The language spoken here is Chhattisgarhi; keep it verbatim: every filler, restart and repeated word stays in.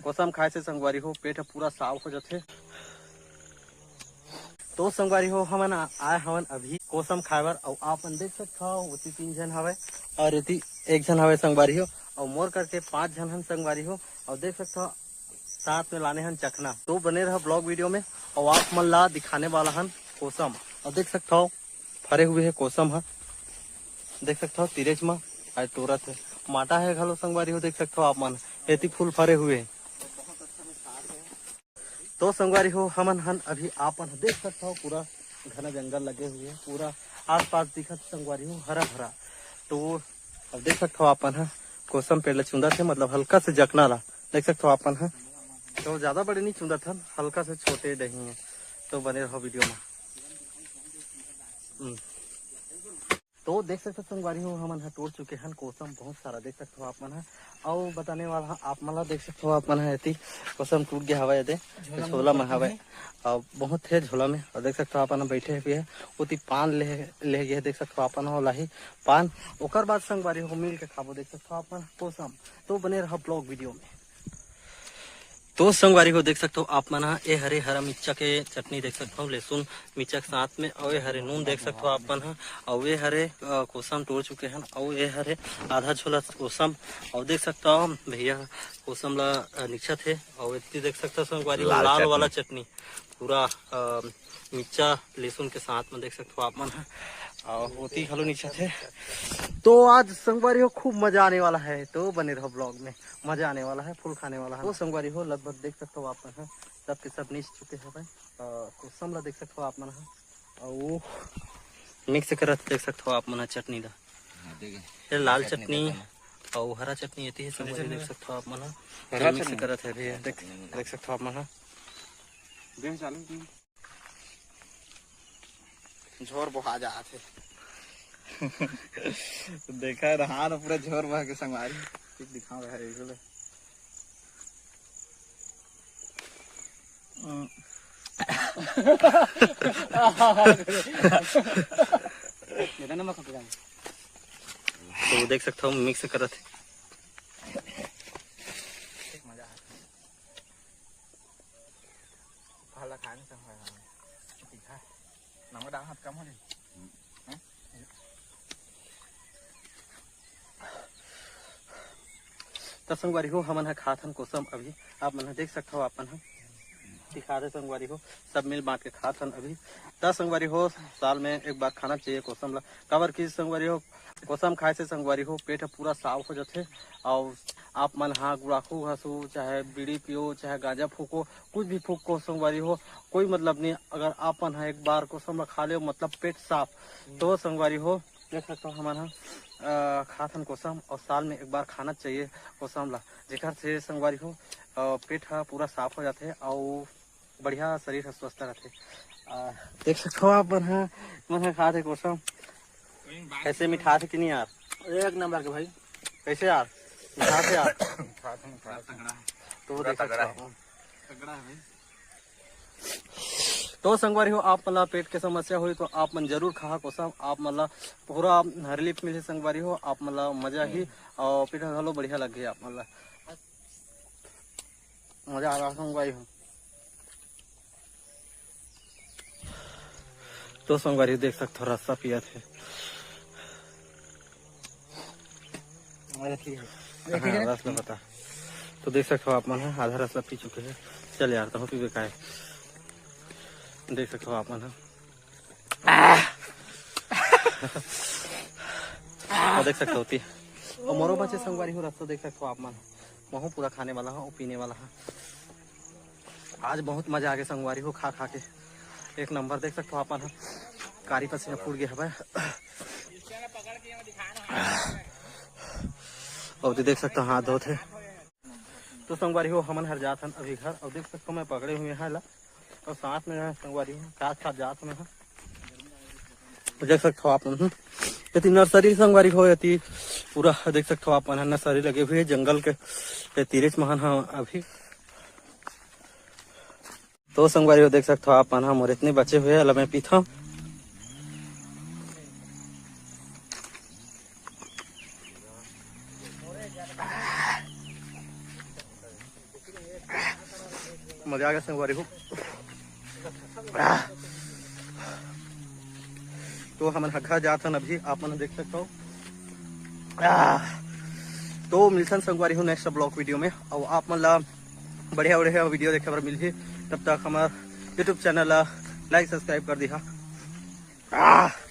कोसम खाए से संगवारी हो, पेट ह पूरा साफ हो जाथे। तो संगवारी हो, हमन आ-, आए हवन अभी कोसम खाए बर, अउ आप मन देख सकत हव, ओती तीन झन हवय अउ एती एक झन हवय संगवारी हो, अउ मोर करके पांच झन हन संगवारी हो। अउ देख सकत हव, साथ में लाने हन चखना। तो बने रहा vlog video में, अउ आप मन ला दिखाने वाला हन कोसम। अउ देख सकत हव, फरे हुए हे कोसम ह, देख सकत हव, तीरेच म आज टोरत हे। माटा हे घलो संगवारी हो, देख सकत हव आप मन, एती फूल फरे हुए हे। तो संगवारी हो, हमन हन अभी आप मन देख सकत हव, पूरा घना जंगल लगे हुए हे, पूरा आसपास दिखत संगवारी हो, हरा भरा। तो अब देख सकत हव आप मन ह, कोसम पेड़ ल चुंदत हे, मतलब हल्का से जकना ला देख सकत हव आप मन ह। तो ज्यादा बड़े नहीं चुंदत हन, हल्का से छोटे डही हे। तो बने रहो video में। हम्म। तो देख सकत हव संगवारी हो, हमन ह टोर चुके हन कोसम बहुत सारा, देख सकत हव आप मन ह। अउ बताने वाला ह आप मन ला, देख सकत हव आप मन ह, एती कोसम टूट गया हवय, एदे झोला में झोला में पकड़े हवय। हे। अउ बहुत हे झोला में, अउ देख सकत हव आप मन ह, बैठे हुए हे, ओती पान ले, ले गए, देख सकत हव आप मन ह, लाही पान। ओकर बाद संगवारी हो मिल के खाबो, देख सकत हव आप मन ह, कोसम। तो बने रहा vlog video में। तो संगवारी हो, देख सकत हव आप मन ह, ए हरे हरा मिर्चा के चटनी देख सकत हव, लहसुन मिर्चा के साथ में, अउ ए हरे नून देख सकत हव आप मन ह, अउ ए हरे, अ, कोसम टोर चुके हन, अउ ए हरे आधा झोला कोसम, अउ देख सकत हव भैया कोसम ला, अ, निकसत हे, अउ एती देख सकत हव संगवारी हो, लाल लाल चटनी। वाला चटनी, पूरा, अ, मिर्चा लहसुन के साथ में देख सकत हव आप मन ह, अउ ओती घलो निकसत हे। तो आज संगवारी हो खूब मजा आने वाला है, तो बने रहो vlog में, मजा आने वाला है, फूल खाने वाला है। तो संगवारी हो लगभग देख सकत हव आप मन ह, सब के सब निस चुके हवय। अ, कोसम ला देख सकत हव आप मन ह, अउ mix करत देख सकत हव आप मन ह चटनी ला। हाँ, देख। ये लाल चटनी चटनी देख ना। अउ हरा चटनी एती हे, संगवारी देख सकत हव आप मन ह। हरा mix चटनी। करत हे भैया, देख, देख सकत हव आप मन ह। देख चालू की। झोर बोहा जात हे। देखा धान पूरा झोर बह के संगवारी। ठीक दिखाओ यार, एक ले। तो देख सकत हव, mix करत हे। मजा आ गया। पहला खाने से होय, हाँ। तीखा। नमक डाल, हाथ कम हो जाए। हम्म। त संगवारी हो, हमन ह खात हन कोसम अभी। आप मन ह देख सकत हव, आप मन ह दिखा दे संगवारी हो, सब मिल बांट के खात हन अभी। त संगवारी हो, साल में एक बार खाना चाहिए कोसम ला, काबर कि संगवारी हो, कोसम खाए से संगवारी हो, पेट ह पूरा साफ हो जाथे। अउ आप मन ह गुड़ाखू घसू, चाहे बीड़ी पियो, चाहे गांजा फूको, कुछ भी फूको संगवारी हो, कोई मतलब नहीं। अगर आप मन ह एक बार कोसम ला खा ले, मतलब पेट साफ। तो संगवारी हो, देख सकत हव हमन ह, अ, खात हन कोसम, अउ साल में एक बार खाना चाहिए कोसम ला, जेकर से संगवारी हो, अ, पेट ह पूरा साफ हो जाथे अउ बढ़िया शरीर ह स्वस्थ रथे। अ, देख सकत हव आप मन ह, मन ह खात हे कोसम। कैसे मिठाथे कि नहीं यार? एक नंबर के भाई। कैसे यार? मिठाथे यार? तो देख सकत हव। तगड़ा है भाई। तो संगवारी हो, आप मन ला पेट के समस्या होही तो आप मन जरूर खा कोसम, आप मन ला पूरा relief मिलही संगवारी हो, आप मन ला मजा ही। हम्म। अउ पेट घलो बढ़िया लगही आप मन ला। मजा आ रहा संगवारी हो। तो संगवारी देख सकत हव, रस्सा पियत हे। हाँ, रस ला बता। तो देख सकत हव आप मन ह, आधा रस ला पी चुके हे। चल यार, तहूँ पीबे काय? देख सकत हव आप मन ह। अउ देख सकत हव ओती। अउ मोरो बचे संगवारी हो रस्सा देख सकत हव आप मन। महूँ पूरा खाने वाला हूँ, पीने वाला हूँ। आज बहुत मजा आ गया संगवारी हो, खा खा के एक नंबर। देख सकत हव आप मन ह, कारी पसीना फूट गया हवय। अउ ओती देख सकत हव हाथ धोत हे। तो संगवारी हो, हमन हर जात हन अभी घर। अउ देख सकत हव मैं पकड़े हुए हैं ला, अउ साथ में संगवारी हो, साथ साथ जात में है। देख सकत हव आप मन, हम्म। एती नर्सरी संगवारी हो, एती पूरा देख सकत हव आप मन ह, नर्सरी लगे हुए हे जंगल के, ए तीरेच महन ह अभी। तो संगवारी हो, देख सकत हव आप मन ह, मोर इतने बचे हुए हे, एला मैं पीथव। मजा आ गया संगवारी हो। आह। तो हमन ह घर जात हन अभी, आप मन देख सकत हो। आह। तो मिलथन संगवारी हो नेक्स्ट ब्लॉग वीडियो में, अउ आप मन ला बढ़िया बढ़िया वीडियो देखे बर मिलही। तब तक हमर YouTube चैनल ला लाइक सब्सक्राइब कर दिहा। आह।